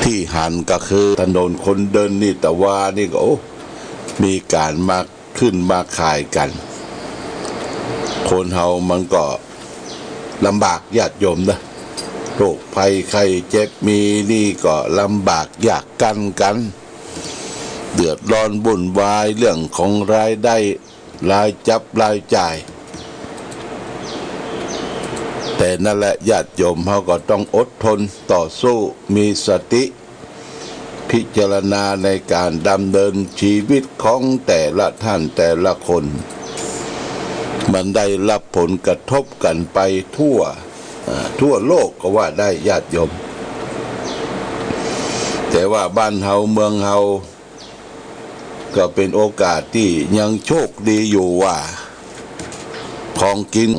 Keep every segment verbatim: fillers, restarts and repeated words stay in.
ตี้หันก็คือถนนคนเดินนี่ ตะวานี่ก็ โอ้ มีก๋านมาขึ้นมาขายกั๋น คนเฮามันก็ลำบากญาติโยมนะ โรคภัยไข้เจ็บมีนี่ก็ลำบากยากกั้นกั๋น เดือดร้อนวุ่นวายเรื่องของรายได้ รายจับรายจ่าย แต่นั่นแหละญาติโยมเฮาก็ต้องอดทนต่อสู้ มีสติ พิจารณาในก๋านดำเนินชีวิตของแต่ละท่านแต่ละคน มันได้รับผลกระทบกั๋นไปทั่ว อ่า ทั่วโลกก็ว่าได้ญาติโยม แต่ว่าบ้านเฮาเมืองเฮา ก็เป๋นโอกาสตี้ยังโชคดีอยู่ว่า ของกิ๋น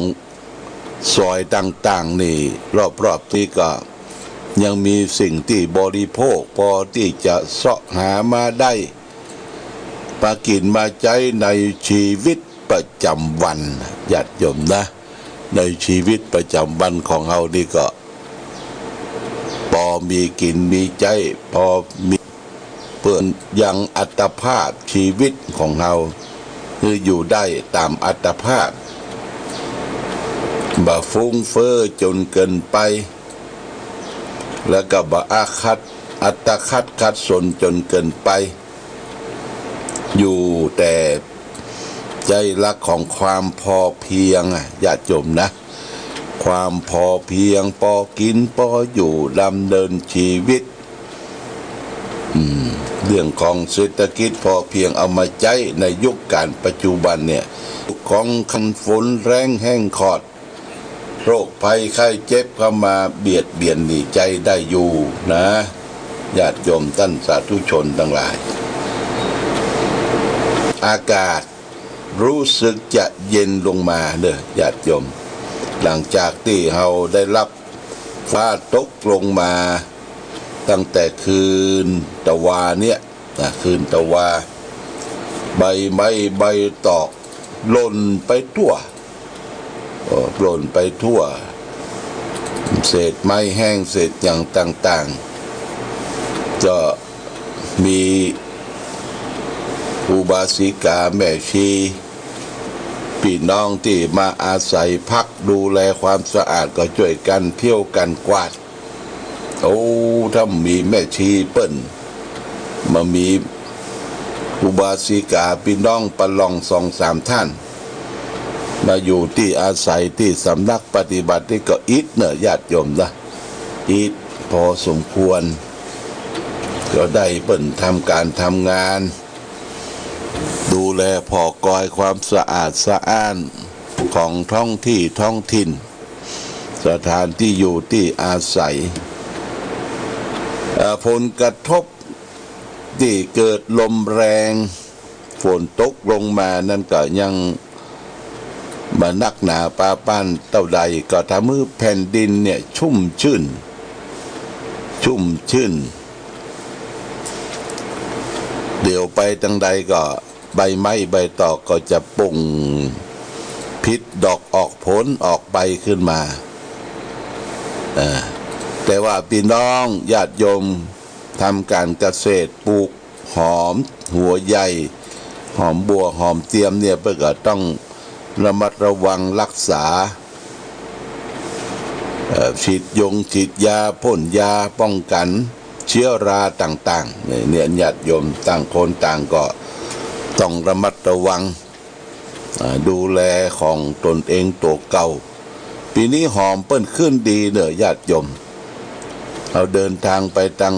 ซอยต่างๆ นี่ รอบๆ ตี้ก็ยังมีสิ่งตี้บริโภค ปอตี้จะเซาะหามาได้ มากิ๋นมาใจ๊ในชีวิตประจำวัน ญาติโยมนะ ในชีวิตประจำวันของเฮานี่ก็ ปอมีกิ๋นมีใจ๊ ปอมี เปื้อยังอัตภาพชีวิตของเฮา คืออยู่ได้ต๋ามอัตภาพ บ่ฟุ้งเฟ้อจ๋นเกินไป แล้วก็บ่อาคัด อัตคัดขัดสนจ๋นเกินไป อยู่แต่ใจ๊หลักของความพอเพียงอะ ญาติโยมนะ ความพอเพียง ปอกิ๋น ปออยู่ ดำเนินชีวิต อืม เรื่องของเศรษฐกิจพอเพียง เอามาใจ๊ในยุคก๋านปัจจุบันเนี่ย ของคันฝนแล้งแห้งขอด โรคภัยไข้เจ็บเข้ามาเบียดเบียนนี่ใจ๊ได้อยู่นะ ญาติโยมต้านสาธุชนตังหลาย อากาศ รู้สึกจะเย็นลงมาเน่อญาติโยม หลังจากตี้เฮาได้ฮับฟ้าตกลงมาตั้งแต่คืนตะวาเนี่ยนะ คืนตะวา ใบไม้ใบตอกหล่นไปทั่ว เอ่อ หล่นไปทั่ว เศษไม้แห้งเศษหยังต่างๆ ก็ มีอุบาสิกาแม่ชี ปี้น้องตี้มาอาศัยพักดูแลความสะอาดก็จ้วยกั๋นเที่ยวกั๋นกวาด โอ้ ถ้ามีแม่ชีเปิ้น มามีอุบาสิกาปี้น้องประลองสองสามท่าน มาอยู่ตี้อาศัยตี้สำนักปฏิบัตินี่ก็อิดเน่อญาติโยมนะ อิดพอสมควร ก็ได้เปิ้นทำก๋านทำงาน ดูแลผ่อกอยความสะอาดสะอ้านของท้องตี้ท้องถิ่น สถานตี้อยู่ตี้อาศัย เอ่อ ผลกระทบตี้เกิดลมแรง ฝนตกลงมานั้นก็ยังบ่นักหนาปาป๊านเต้าใด ก็ทำหื้อแผ่นดินเนี่ยชุ่มชื่น ชุ่มชื่น เดี่ยวไปตังใดก็ใบไม้ใบตอกก็จะป่งผลิดอกออกผลออกใบขึ้นมา เอ่อ แต่ว่าปี้น้องญาติโยมทำก๋านเกษตรปลูก หอมหัวใหญ่ หอมบัว หอมเตียมเนี่ย เปิ้นก็ต้องระมัดระวังรักษา เอ่อ ฉีดยงฉีดยา พ่นยาป้องกั๋นเชื้อราต่างๆ เนี่ย เนี่ย ญาติโยมต่างคนต่างก็ต้องระมัดระวัง อ่า ดูแลของตนเองตั๋วเก่า ปี๋นี้หอมเปิ้นขึ้นดีเน่อญาติโยม เฮาเดินตางไปตาง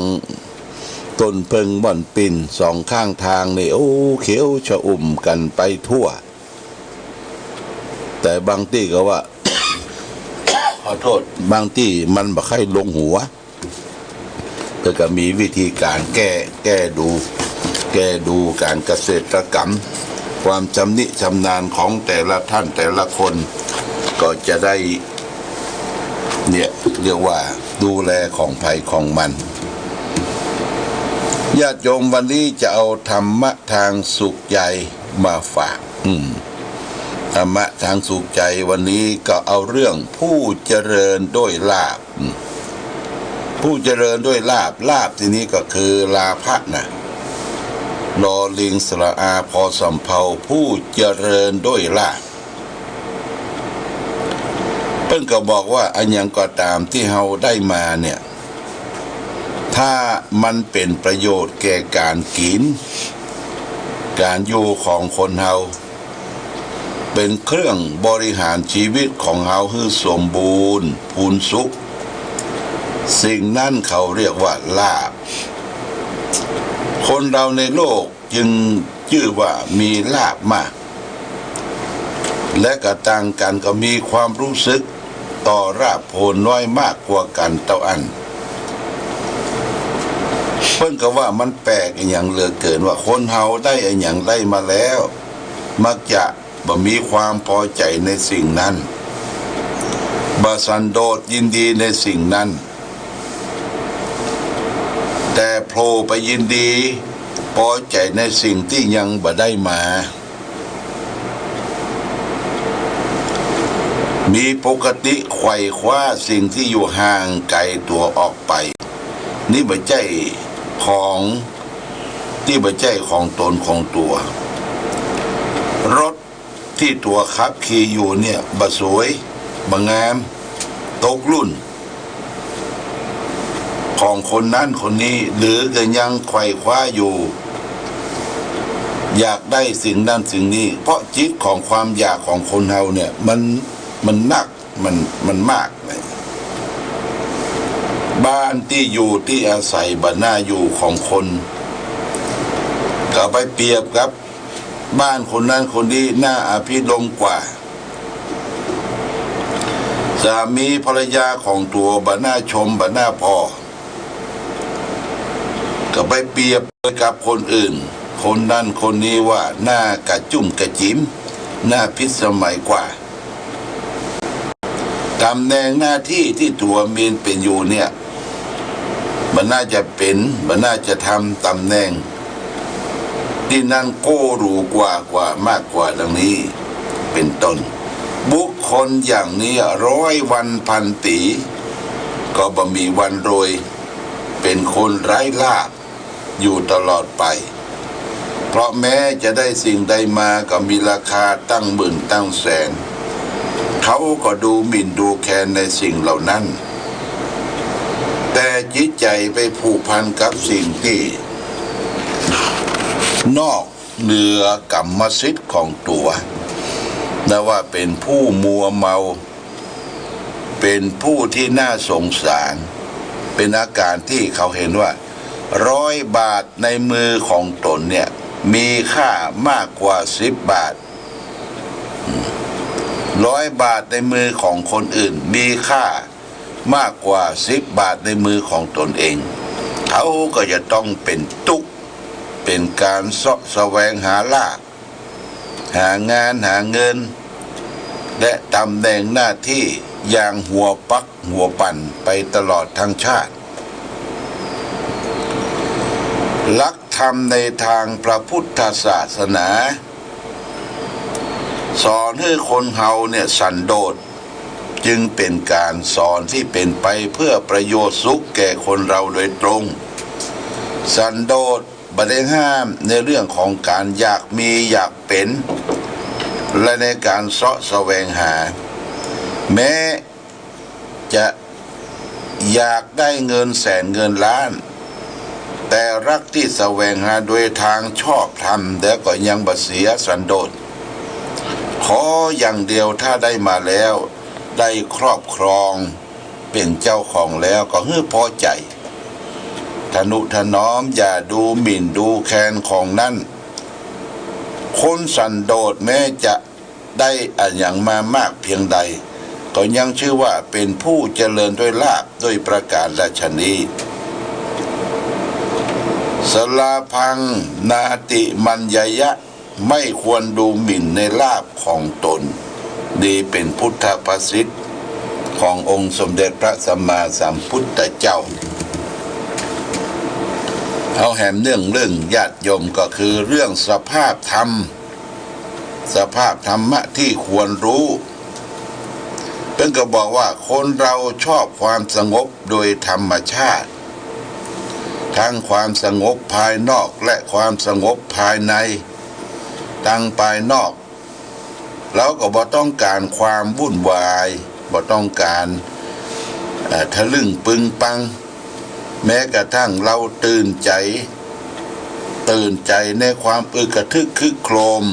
ต้นเผิ้งม่อนปิ่นสองข้างตางนี่ โอ้ เขียวชอุ่มกั๋นไปทั่ว แต่บางตี้ก็ว่า ขอโต้ษ บางตี้มันบ่ใค่ลงหัว เปิ้นก็มีวิธีก๋านแก้ แก้ดู แก้ดูก๋านเกษตรกรรม ความชำนิชำนาญของแต่ละท่านแต่ละคน ก็จะได้ เนี่ย เรียกว่าดูแลของใผของมัน ญาติโยม วันนี้จะเอาธรรมะตางสุขใจ๋มาฝาก อืม ธรรมะตางสุขใจ๋วันนี้ก็เอาเรื่องผู้เจริญด้วยลาภ อืม ผู้ ผู้เจริญด้วยลาภ ลาภตี้นี้ก็คือลาภะนะ ลอลิงสระอา พอสำเภา ผู้เจริญด้วยลาภ เปิ้นก็บอกว่าอะหยังก็ต๋ามตี้เฮาได้มาเนี่ย ถ้ามันเป๋นประโยชน์แก่ก๋านกิ๋น ก๋านอยู่ของคนเฮา เป๋นเครื่องบริหารจีวิตของเฮาหื้อสมบูรณ์พูนสุข สิ่งนั้นเขาเรียกว่าลาภ คนเฮาในโลกจึงจื้อว่ามีลาภมาก และก็ต่างกั๋นก็มีความฮู้สึกต่อลาภโผลน้อยมากกว่ากั๋นเต้าอั้น เปิ้นก็ว่ามันแปลกอะหยังเหลือเกินว่าคนเฮาได้อะหยังได้มาแล้ว มักจะบ่มีความปอใจ๋ในสิ่งนั้น บ่สันโดษยินดีในสิ่งนั้น แต่โผล่ไปยินดีปอใจ๋ในสิ่งตี้ยังบ่ได้มา มีปกติไขว่คว้าสิ่งตี้อยู่ห่างไก๋ตั๋วออกไป นี่บ่ใจ้ของ ตี้บ่ใจ้ของต๋นของตั๋ว รถตี้ตั๋วขับขี่อยู่เนี่ยบ่สวย บ่งาม ตกรุ่น ของคนนั้นคนนี้ หรือก็ยังไขว่คว้าอยู่ อยากได้สิ่งนั้นสิ่งนี้ เพราะจิตของความอยากของคนเฮาเนี่ย มัน มันนัก มัน มันมากเลย บ้านตี้อยู่ตี้อาศัยบ่น่าอยู่ของคน ก็ไปเปรียบกับบ้านคนนั้นคนนี้น่าอภิรมย์กว่า สามีภรรยาของตั๋วบ่น่าชมบ่น่าพอ ก็ไปเปรียบกับคนอื่น คนนั้นคนนี้ว่าน่ากระจุ้มกระจิ๋ม น่าพิสมัยกว่า ต๋ำแหน่งหน้าตี้ตี้ตั๋วมีเป๋นอยู่เนี่ย บ่น่าจะเป๋น บ่น่าจะทำต๋ำแหน่งตี้นั้นโก้หรูกว่า กว่ามากกว่าดังนี้ เป๋นต้น บุคคลอย่างนี้ร้อยวันพันปี๋ ก็บ่มีวันรวย เป๋นคนไร้ลาภ อยู่ตลอดไป เพราะแม้จะได้สิ่งใดมาก็มีราคาตั้งหมื่นตั้งแสน เขาก็ดูหมิ่นดูแคลนในสิ่งเหล่านั้น แต่จิตใจ๋ไปผูกพันกับสิ่งตี้นอกเหนือกรรมสิทธิ์ของตั๋ว นับว่าเป๋นผู้มัวเมา เป๋นผู้ตี้น่าสงสาร เป๋นอาก๋านตี้เขาหันว่า ร้อยบาทในมือของต๋นเนี่ย มีค่ามากกว่าสิบบาท ร้อยบาทในมือของคนอื่น มีค่ามากกว่าสิบบาทในมือของต๋นเอง เขาก็จะต้องเป๋นตุ๊กข์ เป๋นก๋านเซาะแสวงหาลาภ หางานหาเงิน และต๋ำแหน่งหน้าตี้อย่างหัวปักหัวปั่นไปตลอดทั้งชาติ หลักธรรมในตางพระพุทธศาสนา สอนหื้อคนเฮาเนี่ยสันโดษ จึงเป๋นก๋านสอนตี้เป๋นไปเพื่อประโยชน์สุขแก่คนเฮาโดยตรง สันโดษ บ่ได้ห้ามในเรื่องของก๋านอยากมีอยากเป๋น และในก๋านเซาะแสวงหา แม้จะอยากได้เงินแสนเงินล้าน แต่หลักตี้แสวงหาโดยตางชอบธรรมแล้วก็ยังบ่เสียสันโดษ ขออย่างเดียวถ้าได้มาแล้ว ได้ครอบครอง เป๋นเจ้าของแล้วก็หื้อพอใจ๋ ทะนุถนอม อย่าดูหมิ่นดูแคลนของนั้น คนสันโดษแม้จะได้อะหยังมามากเพียงใด ก็ยังจื้อว่าเป๋นผู้เจริญด้วยลาภด้วยประก๋านฉะนี้ สลาพัง นาติมัญญายะ ไม่ควรดูหมิ่นในลาภของตน นี้เป๋นพุทธภาษิตขององค์สมเด็จพระสัมมาสัมพุทธเจ้า เอาแหมเรื่อง เรื่องญาติโยมก็คือเรื่องสภาพธรรม สภาพธรรมะที่ควรรู้ เปิ้นก็บอกว่าคนเฮาชอบความสงบโดยธรรมชาติ ตึงความสงบภายนอกและความสงบภายใน ตึงภายนอก เฮาก็บ่ต้องก๋านความวุ่นวาย บ่ต้องก๋าน เอ่อ ทะลึ่งปึงปัง แม้กระทั่งเฮาตื่นใจ๋ ตื่นใจ๋ในความอึกกระทึกครึกโครม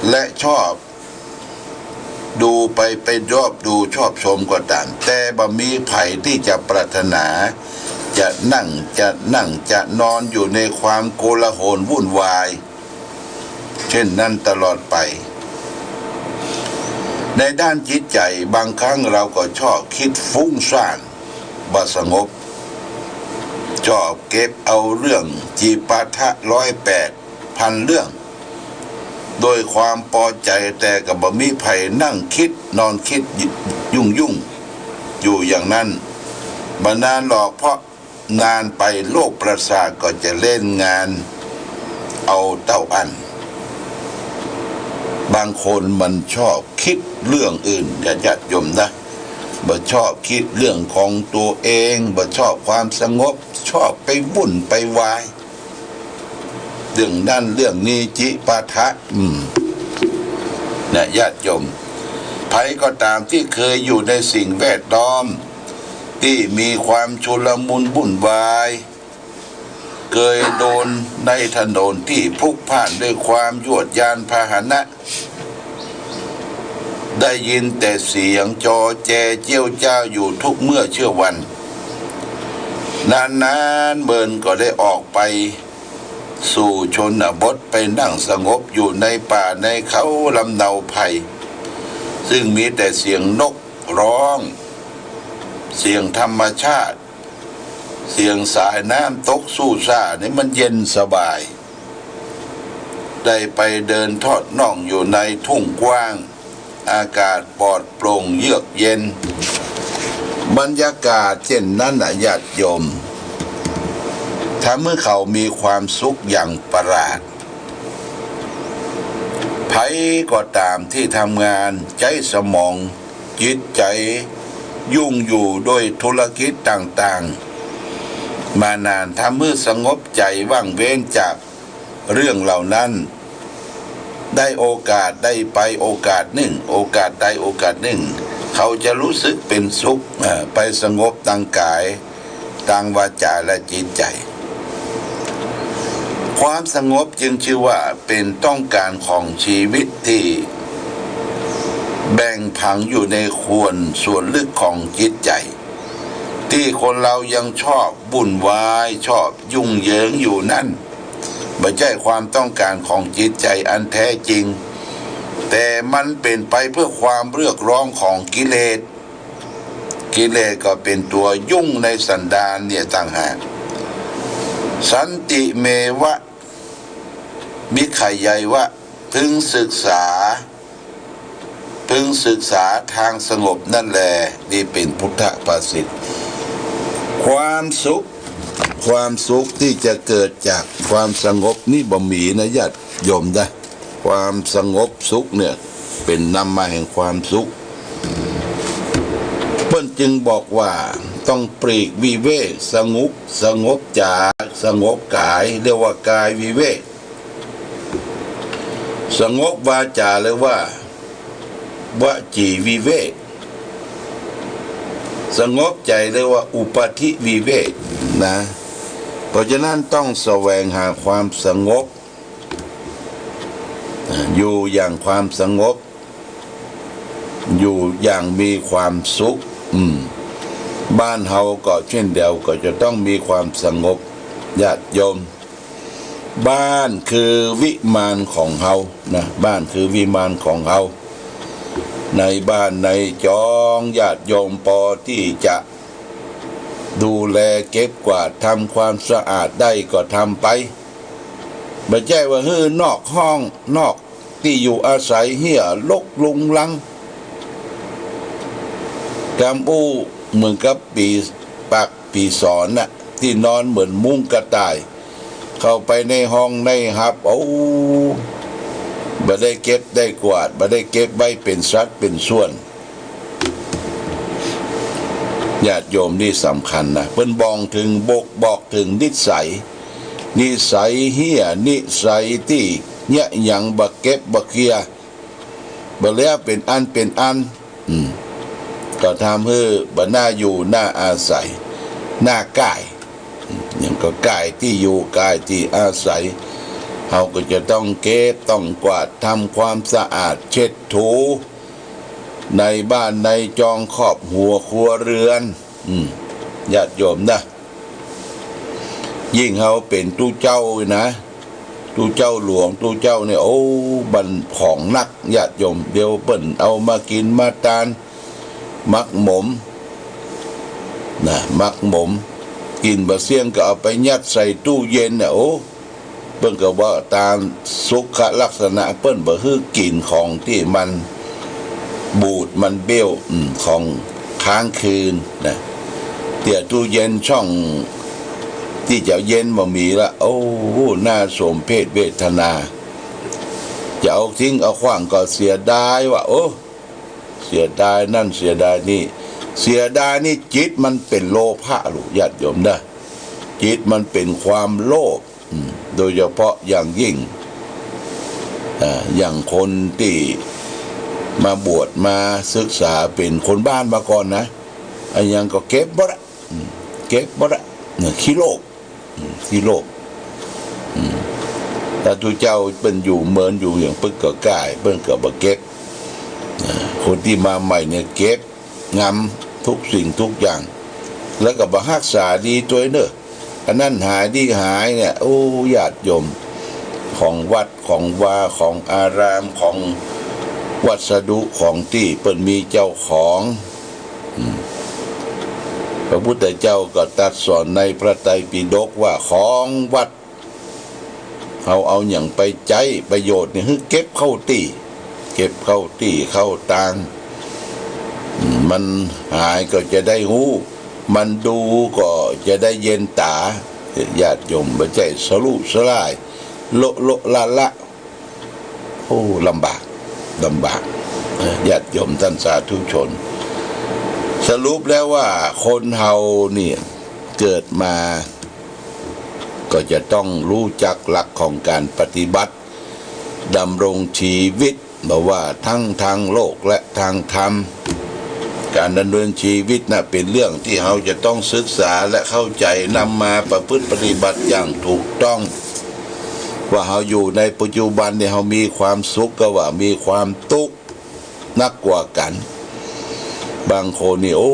และชอบ ดูไป ไปชอบดูชอบชมก็ต๋าม แต่บ่มีใผตี้จะปรารถนา จะนั่ง จะนั่ง จะนอนอยู่ในความโกลาหลวุ่นวาย เช่นนั้นตลอดไป ในด้านจิตใจ๋ บางครั้งเฮาก็ชอบกึ๊ดฟุ้งซ่าน บ่สงบ ชอบเก็บเอาเรื่อง จิปาถะร้อยแปด พันเรื่อง โดยความปอใจ๋ แต่ก็บ่มีใผนั่งกึ๊ด นอนกึ๊ด ยุ่งๆ อยู่อย่างนั้น บ่นานหรอก เพราะนานไปโรคประสาทก็จะเล่นงานเอาเต้าอั้น บางคนมันชอบกึ๊ดเรื่องอื่น ญาติโยมนะ บ่ชอบกึ๊ดเรื่องของตั๋วเอง บ่ชอบความสงบ ชอบไปวุ่นไปวาย เรื่องนั้นเรื่องนี้ จิปาถะ อืม นะ ญาติโยม ใผก็ต๋ามตี้เกยอยู่ในสิ่งแวดล้อมตี้มีความชุลมุนวุ่นวาย เกยเดินในถนนตี้พลุกพล่านด้วยความยวดยานพาหนะ ได้ยินแต่เสียงจอแจเจี๊ยวจ้าวอยู่ทุกเมื่อเชื่อวัน นานๆ เมินก็ได้ออกไปสู่ชนบท ไปนั่งสงบอยู่ในป่าในเขาลำเนาไพร ซึ่งมีแต่เสียงนกร้อง เสียงธรรมชาติ เสียงสายน้ำตกสู่ซ่านี่มันเย็นสบาย ได้ไปเดินทอดน่องอยู่ในทุ่งกว้าง อากาศปลอดโปร่งเยือกเย็น บรรยากาศเช่นนั้นน่ะ ญาติโยม ทำหื้อเขามีความสุขอย่างประหลาด ใผก็ต๋ามตี้ทำงานใจ๊สมอง จิตใจ๋ยุ่งอยู่ด้วยธุรกิจต่างๆ มานาน ทำหื้อสงบใจ๋ว่างเว้นจากเรื่องเหล่านั้น ได้โอกาส ได้ไปโอกาสนึ่ง โอกาสใดโอกาสนึ่ง เขาจะรู้สึกเป๋นสุข เอ่อ ไปสงบตางก๋าย ตางวาจ๋าและจิตใจ๋ ความสงบจึงชื่อว่าเป๋นต้องก๋านของชีวิตตี้แบ่งผังอยู่ในข่วนส่วนลึกของจิตใจ๋ ตี้คนเฮายังชอบวุ่นวาย ชอบยุ่งเหยิงอยู่นั้น บ่ใจ้ความต้องก๋านของจิตใจ๋อันแท้จริง แต่มันเป๋นไปเพื่อความเรียกร้องของกิเลส กิเลสก็เป๋นตั๋วยุ่งในสันดานเนี่ยต่างหาก สันติเมวะ มิจฉายวะ พึงศึกษา พึงศึกษาทางสงบนั่นแล นี่เป๋นพุทธภาษิต ความสุข ความสุขตี้จะเกิดจากความสงบนี่บ่มีนะ ญาติโยมนะ ความสงบสุขเนี่ยเป๋นนำมาแห่งความสุข เปิ้นจึงบอกว่าต้องปลีกวิเวก สงบ สงบจ๋า สงบก๋าย เรียกว่ากายวิเวก สงบวาจ๋าเรียกว่าวจีวิเวก สงบใจ๋เรียกว่าอุปธิวิเวกนะ เพราะฉะนั้นต้องแสวงหาความสงบ อยู่อย่างความสงบ อยู่อย่างมีความสุข อืม บ้านเฮาก็เช่นเดียว ก็จะต้องมีความสงบ ญาติโยม บ้านคือวิมานของเฮานะ บ้านคือวิมานของเฮา ในบ้านในจอง ญาติโยมปอตี้จะดูแลเก็บกวาดทำความสะอาดได้ก็ทำไป บ่ใจ้ว่าหื้อนอกห้อง นอกตี้อยู่อาศัยเหียรกรุงรัง กำอู้เหมือนกับปี๋ปากปี๋สอนน่ะ ตี้นอนเหมือนมุ้งกระต่าย เข้าไปในห้องในฮับ โอ้ บ่ได้เก็บได้กวาด บ่ได้เก็บไว้เป๋นสัดเป๋นส่วน ญาติโยม นี่สำคัญนะ เปิ้นบ่องเถิง บอก บอกเถิงนิสัย นิสัยเฮี้ย นิสัยตี้เยียะหยังบ่เก็บบ่เกลียร์ บ่แล้วเป๋นอันเป๋นอัน อืม ก็ทำหื้อบ่น่าอยู่น่าอาศัย น่าก้าย อืม หยังก็ก้ายตี้อยู่ก้ายตี้อาศัย เฮาก็จะต้องเก็บต้องกวาด ทำความสะอาด เช็ดถู ในบ้านในจอง ครอบหัวครัวเรือน อืม ญาติโยมนะ ยิ่งเฮาเป๋นตุ๊เจ้านะ ตุ๊เจ้าหลวง ตุ๊เจ้าเนี่ย โอ้ มันของหนัก ญาติโยม เดี๋ยวเปิ้นเอามากิ๋นมาตาน หมักหมม นะ หมักหมม กิ๋นบ่เสี้ยงก็เอาไปยัดใส่ตู้เย็นน่ะ โอ้ เปิ้นก็ว่าต๋ามสุขลักษณะ เปิ้นบ่หื้อกิ๋นของตี้มันบูดมันเบี้ยว อืม ของค้างคืนนะ เตี้ยตู้เย็นช่องตี้จะเย็นบ่มีละ โอ้ น่าสมเพชเวทนา จะเอาทิ้งเอาขว้างก็เสียดายว่า โอ้ เสียดายนั่นเสียดายนี่ เสียดายนี่จิตมันเป๋นโลภะลูก ญาติโยมนะ จิตมันเป๋นความโลภ อืม โดยเฉพาะอย่างยิ่ง อ่า อย่างคนตี้มาบวชมาศึกษาเป๋นคนบ้านมาก่อนนะ อะหยังก็เก็บบ่ละ อืม เก็บบ่ละ เนี่ย ขี้โลภ อืม ขี้โลภ อืม ถ้าตุ๊เจ้าเปิ้นอยู่เมินอยู่หยัง เปิ้นก็ก้าย เปิ้นก็บ่เก็บ อ่า คนตี้มาใหม่เนี่ยเก็บ งำทุกสิ่งทุกอย่าง แล้วก็บ่ฮักษาดีตวยเน่อ อันนั้นหายนี่หายเนี่ย โอ้ ญาติโยม ของวัดของวา ของอาราม ของวัสดุ ของตี้เปิ้นมีเจ้าของ อืม พระพุทธเจ้าก็ตรัสสอนในพระไตรปิฎกว่า ของวัด เฮาเอาหยังไปใจ๊ประโยชน์นี่ หื้อเก็บเข้าตี้ เก็บเข้าตี้เข้าตาง อืม มันหายก็จะได้ฮู้ มันดูก็จะได้เย็นต๋า ญาติโยม บ่ใจ้สะลุสะล่าย โละโละละละ โอ้ ลำบาก ลำบาก เออ ญาติโยมท่านสาธุชน สรุปแล้วว่าคนเฮาเนี่ยเกิดมา ก็จะต้องรู้จักหลักของการปฏิบัติ ดำรงชีวิต บ่ว่าทั้งทางโลกและทางธรรม การดำเนินชีวิตน่ะ เป๋นเรื่องตี้เฮาจะต้องศึกษาและเข้าใจ๋ นำมาประพฤติปฏิบัติอย่างถูกต้อง ว่าเฮาอยู่ในปัจจุบันนี่ เฮามีความสุขกาว่ามีความตุ๊กข์นักกว่ากั๋น บางคนนี่ โอ้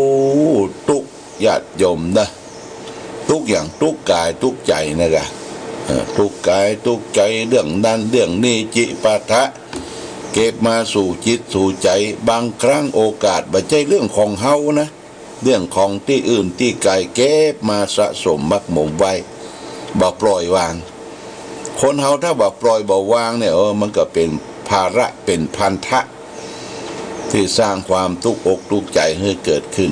ตุ๊กข์ ญาติโยมนะ ตุ๊กข์หยัง ตุ๊กข์ก๋ายตุ๊กข์ใจ๋นะกะ เออ ตุ๊กข์ก๋ายตุ๊กข์ใจ๋ เรื่องนั้นเรื่องนี้ จิปาถะ เก็บมาสู่จิตสู่ใจ๋ บางครั้งโอกาสบ่ใจ้เรื่องของเฮานะ เรื่องของตี้อื่นตี้ไก๋ เก็บมาสะสมหมักหมมไว้ บ่ปล่อยวาง คนเฮาถ้าบ่ปล่อยบ่วางเนี่ย เออ มันก็เป๋นภาระ เป๋นพันธะ ตี้สร้างความตุ๊กอกตุ๊กใจ๋หื้อเกิดขึ้น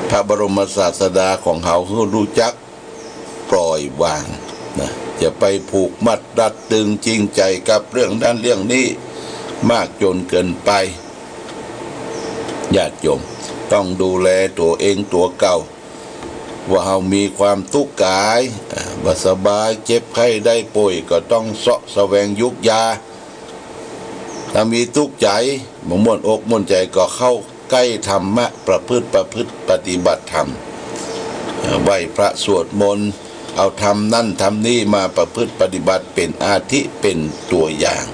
พระบรมศาสดาของเฮาหื้อรู้จักปล่อยวางนะ จะไปผูกมัดรัดตึงจริงใจ๋กับเรื่องนั้นเรื่องนี้มากจ๋นเกินไป ญาติโยม ต้องดูแลตั๋วเองตั๋วเก่า ว่าเฮามีความตุ๊กข์ก๋าย อ่า บ่สบาย เจ็บไข้ได้ป่วย ก็ต้องเซาะแสวงยุกยา ถ้ามีตุ๊กข์ใจ๋ บ่ม่วนอกม่วนใจ๋ ก็เข้าใก้ธรรมะ ประพฤติ ประพฤติปฏิบัติธรรม อ่า ไหว้พระสวดมนต์ เอาธรรมนั้นธรรมนี้มาประพฤติปฏิบัติ เป๋นอาทิ เป๋นตั๋วอย่าง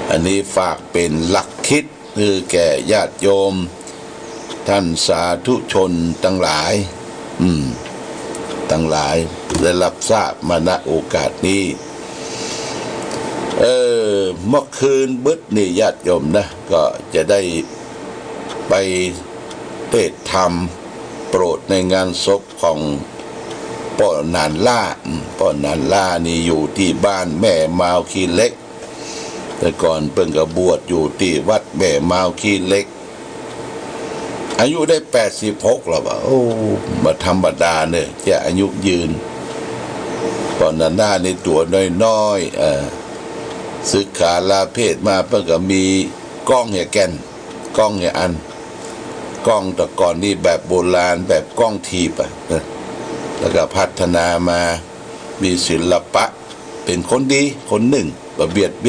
อันนี้ฝากเป๋นหลักคิด คือแก่ญาติโยมท่านสาธุชนตังหลาย อืม ตังหลายได้รับทราบมา ณ โอกาสนี้ เออ เมื่อคืนบึดนี่ญาติโยมนะ ก็จะได้ไปเทศน์ธรรมโปรดในงานศพของป้อหนานล่า อืม ป้อหนานล่านี่อยู่ตี้บ้านแม่มาวขี้เหล็ก แต่ก่อนเปิ้นก็บวชอยู่ตี้วัดแม่มาวขี้เหล็ก อายุได้แปดสิบหกแล้วว่ะ โอ้ บ่ธรรมดาเน่อ จะอายุยืน ป้อหนานล่านี่ตั๋วน้อยๆ เอ่อ สึกขาลาเพศมา เปิ้นก็มีก้องเหียแก่น ก้องเหียอัน ก้องแต่ก่อนนี่แบบโบราณ แบบก้องถีบอะนะ แล้วก็พัฒนามา มีศิลปะ เป๋นคนดีคนนึ่ง บ่เบียดเบียน